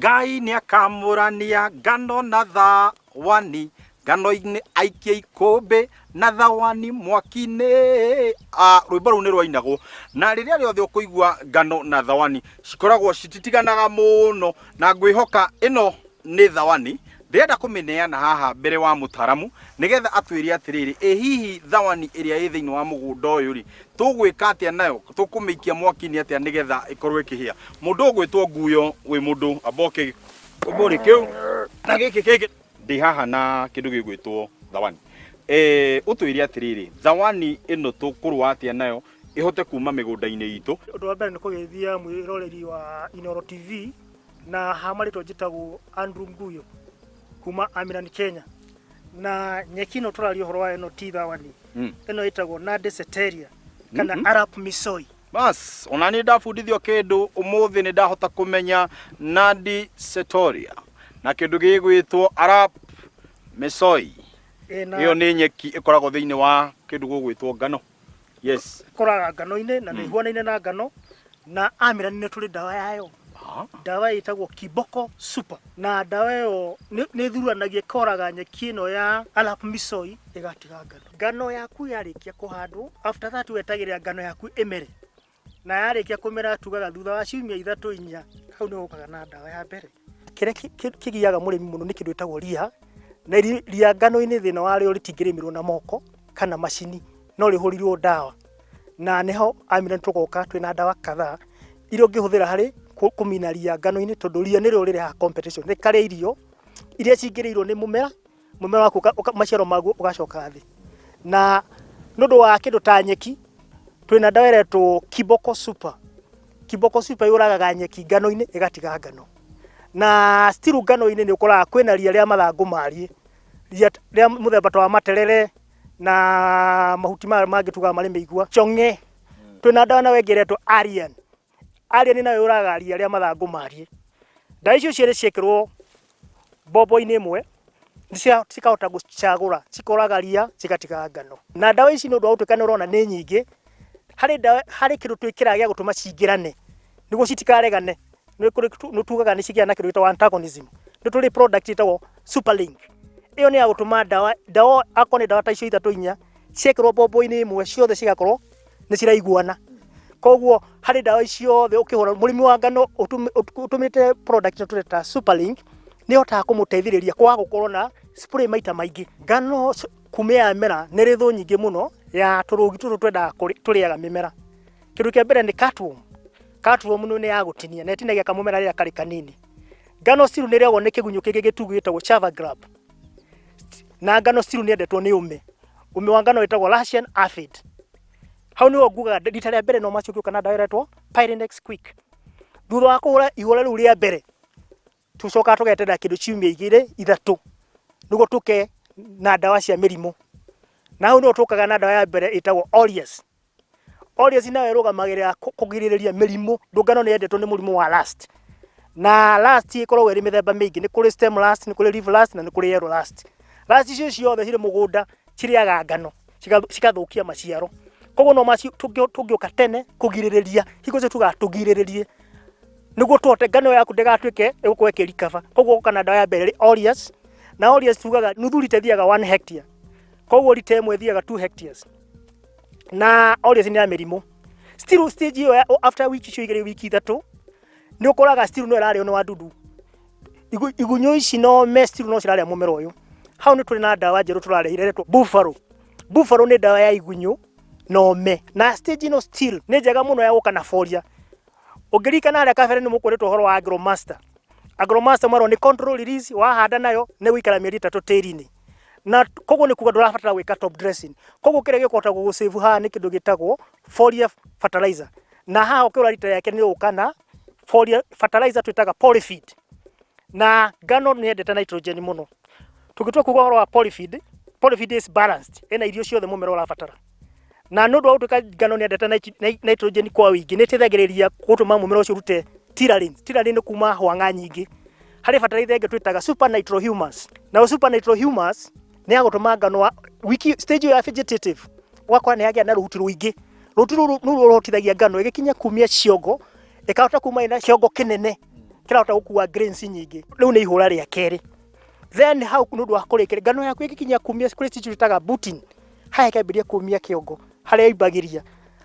Ngai nĩ akamũrania ngano na thawani, ngano-inĩ aikie ikũmbĩ na thawani mwaki-inĩ. Ah, rwĩmbo rũu nĩ rwainagwo na rĩrĩa rĩothe ũkũigua ngano na thawani cikoragwo cititiganaga mũno, na ngwĩhoka ĩno nĩ thawani. Ndĩrenda kũmĩneana haha mbere wa mũtaramu nĩgetha atwĩre atĩrĩrĩ, ĩ hihi thawani ĩrĩa ĩ thĩinĩ wa mũgũnda ũyũ rĩ, tũgwĩka atĩa nayo, tũkũmĩikia mwaki-inĩ atĩa nĩgetha ĩkorwo ĩkĩhĩa. Mũndũ ũgwĩtwo Nguyo wĩ mũndũ amba ũke gĩkũmbũrĩ kĩu na gĩkĩ kĩngĩ. Ndĩ haha na kĩndũ gĩgwĩtwo thawani. Ũtwĩre atĩrĩrĩ, thawani ĩno tũkũrũa atĩa nayo ĩhote kuma mĩgũnda-inĩ itũ? Ũndũ wa mbere nĩ kũgeithia mwĩroreri wa Inooro TV, na ha marĩtwa njĩtagwo Andrew Nguyo kuma Amiran Kenya. Na nyeki ĩno tũraria ũhoro wayo ĩno ti thawani. Ĩno ĩtagwo Nandi Seteria kana Arap Misoi. Bas, ona nĩ ndabundithio kĩndũ ũmũthĩ, nĩ ndahota kũmenya Nandi Setoria na kĩndũ gĩgwĩtwo Arap Mesoi. Ĩ, na Ĩyo nĩ nyeki ĩkoragwo thĩinĩ wa kĩndũ gũgwĩtwo ngano. Yes. Ĩkũraga ngano-inĩ na nĩ ihuanaine na ngano, na Amiran nĩ tũrĩ ndawa yayo. Ndawa ĩtagwo Kiboko Super, na ndawa ĩyo nĩ ĩthuranagia, ĩkoraga nyeki ĩno ya Arap Misoi ĩgatiga ngano. Ngano yaku yarĩkia kũhandwo, after that wetagĩrĩra ngano yaku ĩmere, na yarĩkia kũmera tugaga thutha wa ciumia 3 4, hau nĩ ũkaga na ndawa ya mbere. Kĩrĩa kĩgiaga mũrĩmi mũno nĩ kĩndũ gĩtagwo ria, na ria ngano-inĩ thĩna warĩo rĩtingĩrĩmĩrwo na moko kana macini, no rĩhũrirwo ndawa, na nĩho Amiran tũgoka twĩna ndawa kadhaa iria ũngĩhũthĩra harĩ kũmina ria ngano-inĩ, tondũ ria nĩrĩo rĩrehaga competition, rĩkarĩa irio iria cingĩrĩirwo nĩ mũmera, mũmera waku maciaro maguo ũgacoka thĩ. Na nĩ ũndũ wa kĩndũ ta nyeki, twĩna ndawa ĩretwo Kiboko Super. Kiboko Super yũragaga nyeki ngano-inĩ ĩgatiga ngano. Na still ngano-inĩ nĩ ũkoraga kwĩna ria rĩa mathangũ mariĩ, ria rĩa mũthemba ta wa materere na mahuti maya mangĩ tugaga marĩ mĩigua, chong'e. Twĩna ndawa nayo ĩngĩ ĩretwo Arian. Arian nayo yũragaga ria rĩa mathangũ mariĩ. Ndawa icio cierĩ ciekĩrwo mbombo-inĩ ĩmwe cikahota gũcagũra, cikoraga ria cigatiga ngano. Na ndawa ici nĩ ũndũ wa gũtuĩka nĩ ũrona nĩ nyingĩ, harĩ ndawa, harĩ kĩndũ twĩkĩraga gĩa gũtũma cingĩrane nĩguo citikaregane. Nĩ kũrĩ nĩ tugaga nĩ cigĩaga na kĩndũ gĩtagwo antagonism. Nĩ tũrĩ product ĩtagwo Superlink. Ĩyo nĩ ya gũtũma ndawa, ndawa akorwo nĩ ndawa ta icio ithatũ inya, ciekĩrwo mbombo-inĩ ĩmwe ciothe cigakorwo nĩ ciraiguana. Koguo harĩ ndawa ici ciothe ũkĩhũra mũrĩmi wa ngano ũtũmĩrĩte product ĩno tũreta Superlink, nĩ ĩhotaga kũmũteithĩrĩria kwaga gũkorwo na spray maita maingĩ. Ngano kuma yamera nĩ ĩrĩ thũ nyingĩ mũno ya tũrũgi tũtũ twendaga tũrĩaga mĩmera. Kĩndũ kĩa mbere nĩ cutworm. Cutworm nĩ ya gũtinia na ĩtinagia kamũmera rĩrĩa karĩ kanini. Ngano still nĩ ĩrĩagwo nĩ kĩgunyũ kĩngĩ gĩtungu gĩtagwo Java grub. Na ngano still nĩ yendetwo nĩ ũme. Ũme wa ngano wĩtagwo Russian aphid. Hau nĩho ngugaga rita rĩa mbere no macoke ũka na ndawa ĩretwo Pyrinex Quick. Thutha wa kũhũra ihũra rĩu rĩa mbere, tũcokaga tũgeterera kĩndũ ciumia 2 3 nĩguo tũke na ndawa cia mĩrimũ. Na hau nĩho tũkaga na ndawa ya mbere ĩtagwo Orius. Orius nayo ĩrũgamagĩrĩra kũgirĩrĩria mĩrimũ. Ndũngano nĩ yendetwo nĩ mũrimũ wa rust. Na rust ĩkoragwo ĩrĩ mĩthemba mĩingĩ, nĩ kũrĩ stem rust, nĩ kũrĩ leaf rust na nĩ kũrĩ yellow rust. Rust icio ciothe cirĩ mũgũnda cirĩaga ngano cigathũkia maciaro. Koguo no tũngĩũka tene kũgirĩrĩria, hingo ciothe tugaga tũgirĩrĩrie nĩguo tũhote ngano yaku ndĩgatuĩke ĩgũkorwo ĩkĩ recover. Koguo ũka na ndawa ya mbere ĩrĩ Orius, na Orius tugaga nuthu rita ĩthiaga 1 hectare, koguo rita ĩmwe ĩthiaga 2 hectares. Na Orius nĩ ya mĩrimũ. Still stage ĩyo after wiki icio 2 wiki 3 nĩ ũkoraga still no ĩrarĩo nĩ wadudu. Igunyũ ici no me still no cirarĩa mũmera ũyũ. Hau nĩ tũrĩ na ndawa njerũ tũrarehire ĩretwo Buffalo. Buffalo nĩ ndawa ya igunyũ na ũme. Na stage ĩno still nĩ njega mũno ya gũka na foliar. Ũngĩririkana harĩa kabere nĩ mũkwĩrĩtwo ũhoro wa Agromaster. Agromaster mwerwo nĩ control release, wahanda nayo nĩ gũikara mĩeri 3 tĩri-inĩ. Na koguo nĩ kuga ndũrabatara gwĩka top dressing. Koguo kĩrĩa gĩkũhota gũgũ-save haha nĩ kĩndũ gĩtagwo foliar fertilizer. Na haha ũkĩrora rita rĩake nĩ ũgũka na foliar fertilizer twĩtaga polyfeed. Na ngano nĩ yendete nitrogen mũno. Tũngĩtua kuga ũhoro wa polyfeed, polyfeed is balanced, ĩna irio ciothe mũmera ũrabatara. Na nĩ ũndũ wa gũtuĩka ngano nĩ yendete nitrogen kwa ũingĩ, nĩ ĩteithagĩrĩria gũtũma mũmera ũcio ũrute tillering. Tillering nĩ kuma hwang'a nyingĩ. Harĩ fertilizer ĩngĩ twĩtaga super nitrohumus. Nayo super nitrohumus nĩ ya gũtũma ngano wa wiki stage ĩyo ya vegetative ũgakora nĩ yagĩa na rũhuti rũingĩ. Rũhuti rũrũ nĩruo rũhotithagia ngano ĩgĩkinya kumia ciongo, ĩkahota kuma ĩna kĩongo kĩnene. Kĩrahota gũkua grains nyingĩ. Rĩu nĩ ihũra rĩa kerĩ. Then hau nĩ ũndũ wa kũrĩkĩrĩria, ngano yaku ĩgĩkinya kumia kũrĩ stage twĩtaga booting, haha ĩkambĩrĩria kumia kĩongo harĩa ĩimbagĩria.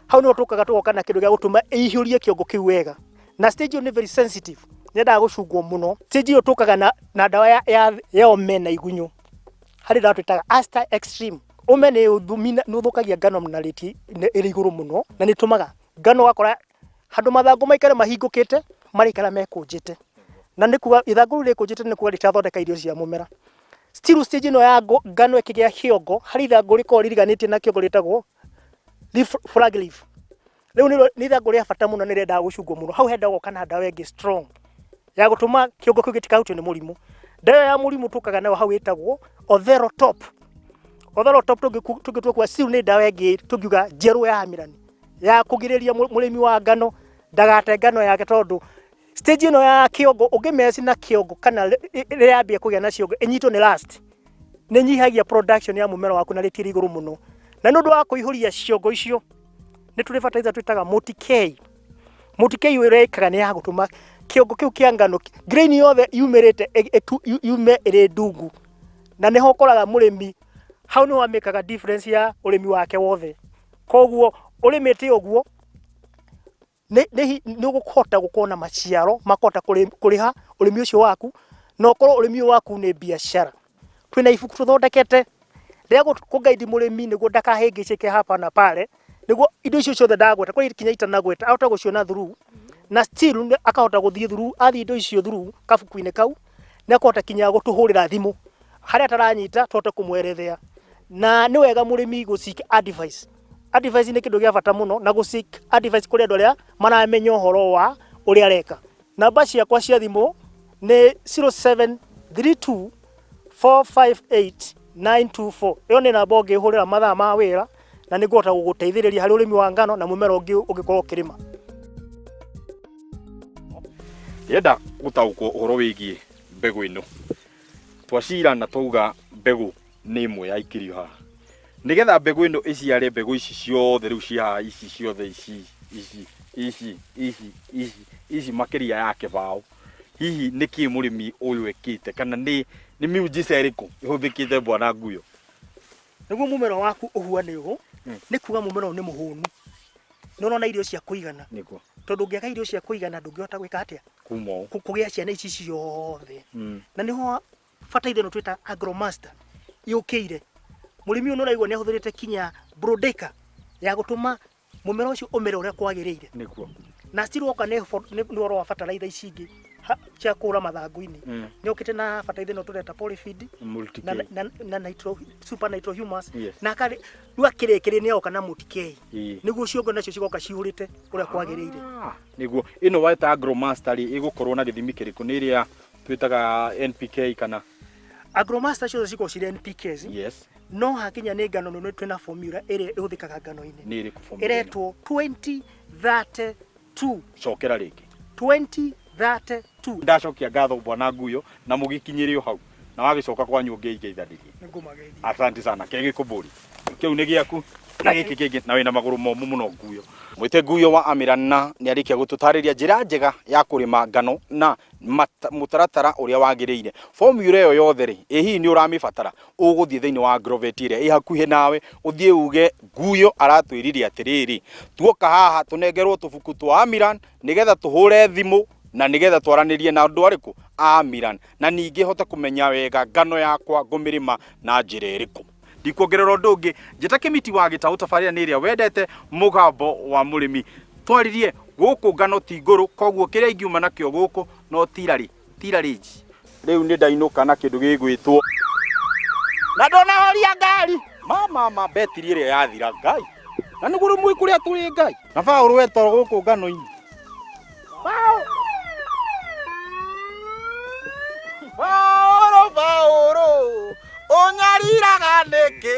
Hau nĩho tũkaga tũgoka na kĩndũ gĩa gũtũma ĩihũrie kĩongo kĩu wega. Na stage ĩyo nĩ very sensitive, nĩyendaga gũcungwo mũno. Stage ĩyo tũkaga na ndawa ya ũme na igunyũ. Harĩ ndawa twĩtaga Asta Extreme. Ũme nĩ ũthũkagia ngano na rate ĩrĩ igũrũ mũno, na nĩ ĩtũmaga ngano ũgakora handũ mathangũ maikare mahingũkĩte, maraikara mekũnjĩte. Na nĩ kuga ithangũ rĩu rĩkũnjĩte nĩ kuga rĩtirathondeka irio cia mũmera. Still stage ĩno ya ngano ĩkĩgĩa kĩongo, harĩ ithangũ rĩkoragwo rĩriganĩtie na kĩongo rĩtagwo leaf, flag leaf. Rĩu nĩ ithangũ rĩa bata mũno, nĩ rĩendaga gũcungwo mũno. Hau hendaga gũka na ndawa ĩngĩ strong ya gũtũma kĩongo kĩu gĩtikahutio nĩ mũrimũ. Ndawa ĩyo ya mũrimũ tũkaga nayo hau ĩtagwo Othero Top. Othero Top tũngĩtua kuga still nĩ ndawa ĩngĩ tũngiuga njerũ ya Amiran, ya kũgirĩrĩria mũrĩmi wa ngano ndagate ngano yake, tondũ stage ĩno ya kĩongo ũngĩmeci na kĩongo kana rĩrĩa yambia kũgĩa na ciongo ĩnyitwo nĩ rust, nĩ nyihagia production ya mũmera waku na rate ĩrĩ igũrũ mũno. Na nĩ ũndũ wa kũihũria ciongo icio, nĩ tũrĩ fertilizer twĩtaga Multi K. Multi K ũrĩa ĩkaga nĩ ya gũtũma kĩongo kĩu kĩa ngano, grain yothe yumĩrĩte yume ĩrĩ ndungu. Na nĩho ũkoraga mũrĩmi hau nĩho amĩkaga difference ya ũrĩmi wake wothe. Koguo ũrĩmĩte ũguo nĩ ũgũhota gũkorwo na maciaro makũhota kũrĩha ũrĩmi ũcio waku, na ũkorwo ũrĩmi ũyũ waku nĩ biacara. Twĩna ibuku tũthondekete rĩa kũ guide mũrĩmi nĩguo ndakahĩngĩcĩke hapa na pale, nĩguo indo icio ciothe ndagweta, kũrĩ kinya itanagweta, ahote gũciona through, na still akahota gũthiĩ through, athiĩ indo icio through kabuku-inĩ kau, nĩ akũhota kinya gũtũhũrĩra thimũ harĩa ataranyita tũhote kũmwerethea. Na nĩ wega mũrĩmi gũ seek advice. Advice nĩ kĩndũ gĩa bata mũno, na gũ seek advice kũrĩ andũ arĩa maramenya ũhoro wa ũrĩa areka. Namba ciakwa cia thimũ nĩ 0732 458 924. Ĩyo nĩ namba ũngĩhũrĩra mathaa ma wĩra, na nĩ ngũhota gũgũteithĩrĩria harĩ ũrĩmi wa ngano na mũmera ũngĩ ũngĩkorwo ũkĩrĩma. Ndĩrenda gũtaũkwo ũhoro wĩgiĩ mbegũ ĩno. Twacira na twauga mbegũ nĩ ĩmwe ya ikĩrio haha. Nĩgetha mbegũ ĩno ĩciare mbegũ ici ciothe rĩu ci haha, ici ciothe, ici ici ici ici ici ici makĩria ya kĩbaũ, hihi nĩkĩ mũrĩmi ũyũ ekĩte, kana nĩ miujiza ĩrĩkũ ĩhũthĩkĩte, bwana Nguyo? Nĩguo mũmera waku ũhuane ũũ, nĩ kuga mũmera ũyũ nĩ mũhũnu, nĩ ũrona irio cia kũigana. Tondũ ũngĩaga irio cia kũigana, ndũngĩhota gwĩka atĩa? Kuma ũũ. Kũgĩa ciana ici ciothe. Na nĩho fertilizer ĩno twĩta Agromaster yũkĩire. Mũrĩmi ũyũ nĩ ũraigua nĩ ahũthĩrĩte kinya Brodeka ya gũtũma mũmera ũcio ũmere ũrĩa kwagĩrĩire. Na still woka nĩ ũhoro wa fertilizer ici ingĩ cia kũra mathangũ-inĩ, nĩ okĩte na fertilizer ĩno tũreta Polyfeed Multi na, na nitro, super nitro humus. Na akarĩ rĩu akĩrĩkĩrĩ nĩ oka na Multi K, nĩguo ciongo nacio cigoka cihũrĩte ũrĩa kwagĩrĩire. Ah, nĩguo ĩno weta Agromaster rĩ, ĩgũkorwo na gĩthimi kĩrĩkũ? Nĩ ĩrĩa twĩtaga NPK kana? Agromaster ciothe cikoragwo cirĩ NPKs. No hakinya nĩ ngano, nĩ twĩna formula ĩrĩa ĩhũthĩkaga ngano-inĩ. Nĩ ĩrĩkũ formula ĩno? Ĩretwo 2032. Cokera rĩngĩ. 2032. Ndacokia ngatho, bwana Nguyo, na mũgĩkinyĩre o hau, na wagĩcoka kwanyu ũngĩingeithanĩrie. Nĩngũmageithia. Asante sana. Kegĩkũmbũri kĩu nĩ gĩaku na gĩkĩ kĩngĩ, na wĩna magũrũ momũ mũno, Nguyo. Mwĩte Nguyo wa Amirana nĩ arĩkia gũtũtarĩria njĩra njega ya kũrĩma ngano na mũtaratara ũrĩa wagĩrĩire. Formula ĩyo yothe rĩ, ĩ hihi nĩ ũramĩbatara? Ũgũthiĩ thĩinĩ wa Agrovet ĩrĩa ĩ hakuhĩ nawe, ũthiĩ uge Nguyo aratwĩrire atĩrĩrĩ, tuoka haha tũnengerwo tũbuku twa Amiran nĩgetha tũhũre thimũ na nĩgetha twaranĩrie na andũ arĩkũ a Amiran, na ningĩ hote kũmenya wega ngano yakwa ngũmĩrĩma na njĩra ĩrĩkũ. Ndikuongerera ũndũ ũngĩ, njĩta Kĩmiti wa Gĩtaũ, tabarĩra nĩ ĩrĩa wendete, Mũgambo wa Mũrĩmi. Twaririe gũkũ ngano ti ngũrũ, koguo kĩrĩa ingiuma nakĩo gũkũ no tirarĩ tirarĩnji. Rĩu nĩ ndainũka na kĩndũ gĩgwĩtwo na ndũnahoria ngari mama ma betiri ĩrĩa yathira, Ngai, na nĩguo rĩu mwĩ kũrĩa tũrĩ, Ngai, na baũrũ wetoro gũkũ ngano-inĩ. Baũrũ, baũrũ, baũrũ, ũnyariraga nĩkĩ?